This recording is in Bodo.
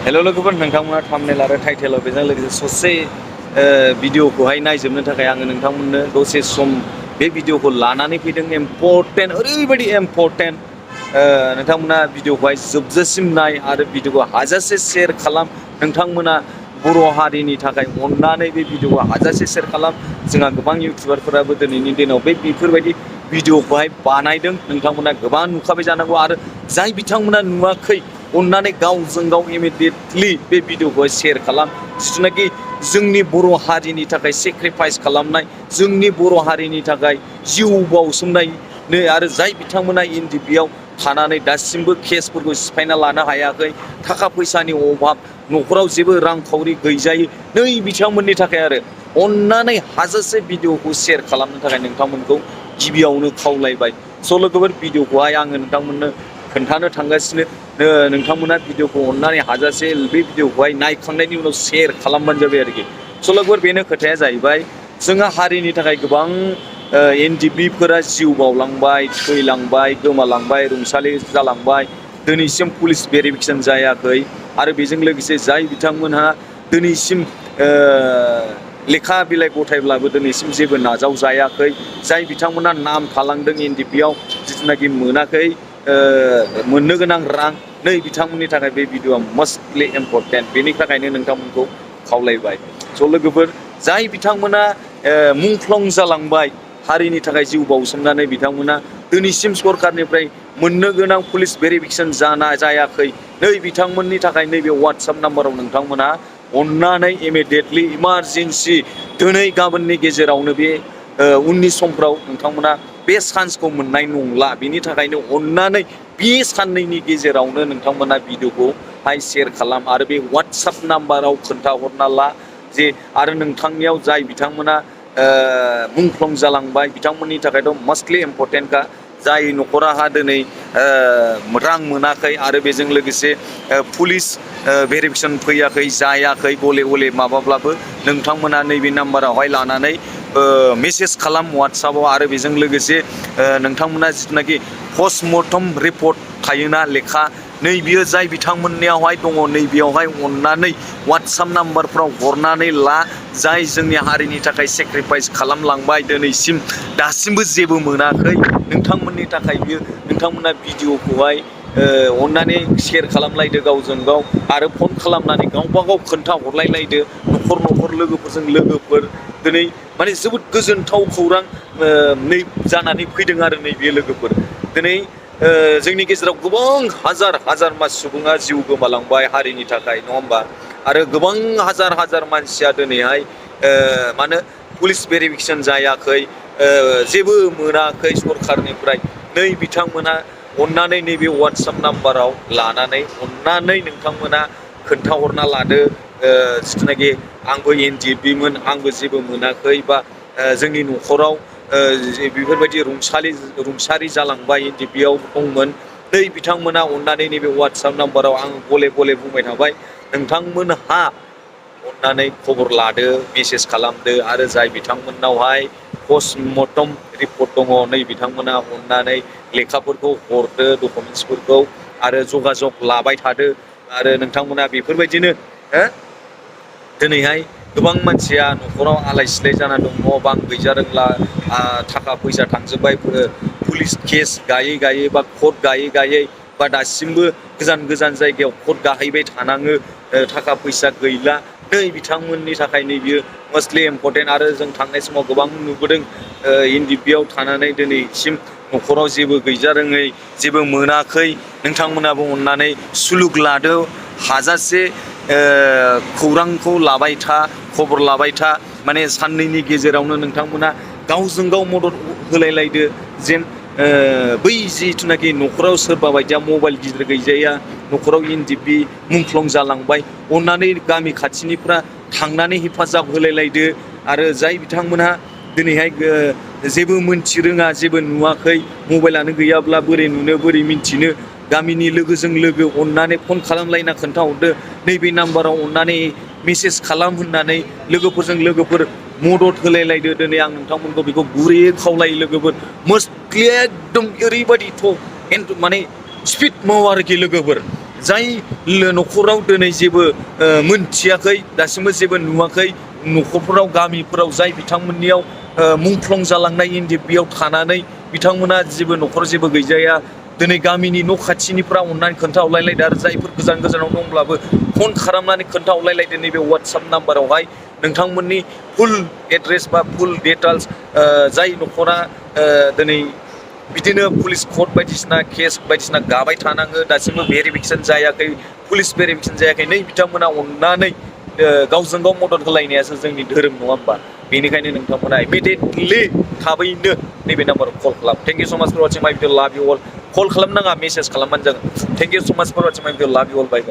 हेल' लोगोफोर नोंथांमोना थाम्बनेल आरो टाइटेलाव बेजों लोगोसे ससे भिडिअखौहाय नायजोबनो थाखाय आङो नोंथांमोननो दसे सम बे भिडिअखौ लानानै फैदों। इम्परटेन्ट ओरैबायदि इम्परटेन्ट नोंथांमोना भिडिअखौहाय जोबजासिम नाय आरो भिडिअखौ हाजासे शेयार खालाम। नोंथांमोना बर' हारिनि थाखाय अननानै बे भिडिअखौ हाजासे शेयार खालाम। जोंहा गोबां इउटिउबारफोराबो दिनैनि दिनाव बे बेफोरबायदि भिडिअखौहाय बानायदों। नोंथांमोना गोबां नुखाबाय जानांगौ आरो जाय बिथांमोना नुवाखै अननानै गावजों गाव इमिडियेटलि बे भिडिअखौहाय शेयार खालाम। जिथुनाखि जोंनि बर' हारिनि थाखाय सेक्रिफाइस खालामनाय, जोंनि बर' हारिनि थाखाय जिउ बाउसोमनाय आरो जाय बिथांमोना NDFBआव थानानै दासिमबो केसफोरखौ सिफायना लानो हायाखै, थाखा फैसानि अभाब, न'खराव जेबो रांखावरि गैजायै, नै बिथांमोननि थाखाय आरो अननानै हाजासे भिडिअखौ शेयार खालामनो थाखाय नोंथांमोनखौ गिबियावनो खावलायबाय। स' लोगोफोर भिडिअखौहाय आङो नोंथांमोननो खोन्थानो थांगासिनो। नोंथांमोना भिडिअखौ अननानै हाजासे बे भिडिअखौहाय नायखांनायनि उनाव शेयार खालामबानो जाबाय आरोखि। स' लोगोफोर बेनो खोथाया जाहैबाय, जोंहा हारिनि थाखाय गोबां NDFBफोरा जिउ बावलांबाय, थैलांबाय, गोमालांबाय, रुंसारि जालांबाय। दिनैसिम पुलिस भेरिफिकेसन जायाखै आरो बेजों लोगोसे जाय बिथांमोनहा दिनैसिम लेखा बिलाइ गथायब्लाबो दिनैसिम जेबो नाजावजायाखै, जाय बिथांमोना नाम थालांदों NDFBआव जिथुनाखि मोनाखै मोननो गोनां रां, नै बिथांमोननि थाखाय बे भिडिअआ मस्टलि इम्परटेन्ट। बेनि थाखायनो नोंथांमोनखौ खावलायबाय। स' लोगोफोर जाय बिथांमोना मुंख्लं जालांबाय हारिनि थाखाय जिउ बाउसोमनानै, बिथांमोना दिनैसिम सरकारनिफ्राय मोननो गोनां पुलिस भेरिफिकेसन जायाखै, नै बिथांमोननि थाखाय नैबे वाट्सएप नाम्बाराव नोंथांमोना अननानै इमिडियेटलि इमारजेन्सि दिनै गाबोननि गेजेरावनो बे उननि समफ्राव नोंथांमोना बे चान्सखौ मोननाय नंला। बेनि थाखायनो अननानै बे साननैनि गेजेरावनो नोंथांमोना भिडिअखौहाय शेयार खालाम आरो बे वाट्सएप नाम्बाराव खोन्थाहरना ला जे आरो नोंथांनियाव जाय बिथांमोना मुंख्लं जालांबाय बिथांमोननि थाखायथ' मस्टलि इम्परटेन्टखा। जाय न'खराहा दिनै रां मोनाखै आरो बेजों लोगोसे पुलिस भेरिफिकेसन फैयाखै, जायाखै, गले गले माबाब्लाबो नोंथांमोना नैबे नाम्बारावहाय लानानै मेसेज खालाम वाट्सएपआव। आरो बेजों लोगोसे नोंथांमोना जिथुनाखि पस्टमर्टम रिपर्ट थायोना लेखा, नैबेयो जाय बिथांमोननियावहाय दङ नैबेयावहाय अननानै वाट्सएप नाम्बारफ्राव हरनानै ला। जाय जोंनि हारिनि थाखाय सेक्रिफाइस खालामलांबाय, दिनैसिम दासिमबो जेबो मोनाखै, नोंथांमोननि थाखाय बियो नोंथांमोना भिडिअखौहाय अननानै शेयार खालामलायदो गावजों गाव आरो फन खालामनानै गावबा गाव खोन्थाहरलायलायदो न'खर न'खर लोगोफोरजों लोगोफोर। दिनै माने जोबोद गोजोनथाव खौरां नै जानानै फैदों आरो नैबे लोगोफोर। दिनै जोंनि गेजेराव गोबां हाजार हाजार सुबुङा जिउ गोमालांबाय हारिनि थाखाय, नङा होमबा? आरो गोबां हाजार हाजार मानसिया दिनैहाय मानो पुलिस भेरिफिकेसन जायाखै, जेबो मोनाखै सरखारनिफ्राय, नै बिथांमोना अननानै नैबे वाट्सएप नाम्बाराव लानानै अननानै नोंथांमोना खोन्थाहरना लादो जिथुनाखि आंबो NDFBमोन, आंबो जेबो मोनाखै, बा जोंनि न'खराव बेफोरबायदि रुंसारि जालांबाय NDFBआव दंमोन, नै बिथांमोना अननानै नैबे वाट्सएप नाम्बाराव आं गले गले बुंबाय थाबाय, नोंथांमोनहा अननानै खबर लादो, मेसेज खालामदो। आरो जाय बिथांमोननावहाय पस्टमर्टम रिपर्ट दङ, नै बिथांमोना अननानै लेखाफोरखौ हरदो, डकुमेन्टसफोरखौ, आरो जगाजग लाबाय थादो। आरो नोंथांमोना बेफोरबायदिनो दिनैहाय गोबां मानसिया न'खराव आलाय सिलाय जाना दङ, न' बां गैजा रोंला, थाखा फैसा थांजोब्बाय, पुलिस केस गायै गायै बा कर्ट गायै गायै, बा दासिमबो गोजान गोजान जायगायाव कर्ट गाहैबाय थानाङो, थाखा फैसा गैला, नै बिथांमोननि थाखाय नैबियो मस्टलि इम्परटेन्ट। आरो जों थांनाय समाव गोबां नुबोदों NDFBआव थानानै दिनैसिम न'खराव जेबो गैजारोङै, जेबो मोनाखै, नोंथांमोनाबो अननानै सुलुग लादो, हाजासे खौरांखौ लाबाय था, खबर लाबाय था। माने साननैनि गेजेरावनो नोंथांमोना गावजों गाव मदद होलायलायदो, जेन बै जिथुनाखि न'खराव सोरबा बायदिया मबाइल गिदिर गैजाया, न'खराव NDFB मुंख्लं जालांबाय, अननानै गामि खाथिनिफ्रा थांनानै हेफाजाब होलायलायदो। आरो जाय बिथांमोनहा दिनैहाय जेबो मोनथि रोङा, जेबो नुवाखै, मबाइलानो गैयाब्ला बोरै नुनो बोरै मिन्थिनो, गामिनि लोगोजों लोगो अननानै फन खालामलायना खोन्थाहरदो, नैबे नाम्बाराव अननानै मेसेज खालाम होननानै लोगोफोरजों लोगोफोर मदद होलायलायदो। दिनै आं नोंथांमोनखौ बेखौ गुरैयै खावलायो लोगोफोर, मस्टलि एकदम ओरैबायदिथ' माने स्पिड मावो आरोखि लोगोफोर। जाय न'खराव दिनै जेबो मोनथियाखै दासिमबो जेबो नुवाखै न'खरफोराव गामिफोराव जाय बिथांमोननियाव मुंख्लं जालांनाय NDFBयाव थानानै बिथांमोना जेबो न'खराव जेबो गैजाया दिनै गामिनि न' खाथिनिफ्रा अननानै खोन्थाहरलायलायदो आरो जायफोर गोजान गोजानाव दंब्लाबो फन खालामनानै खोन्थाहरलायलायदो नैबे WhatsApp नाम्बारावहाय नोंथांमोननि फुल एड्रेस बा फुल डिटेल्स जाय न'खरा दिनै बिदिनो पुलिस कर्ट बायदिसिना केस बायदिसिना गाबाय थानाङो दासिमबो भेरिफिकेसन जायाखै पुलिस भेरिफिकेसन जायाखै नै बिथांमोना अननानै गावजों गाव मदद होलायनायासो जोंनि धोरोम नङा होमबा बेनिखायनो नोंथांमोना इमिडियेटलि थाबैनो नैबे नाम्बाराव कल खालाम थेंक इउ सो माच फर वाचिं माय भिडिअ लाभ इउ अल कल खालामनाङा मेसेज खालामबानो जागोन थेंक इउ सो माच फर वाचिं माय भिडिअ लाभ इउ अल बाय बाय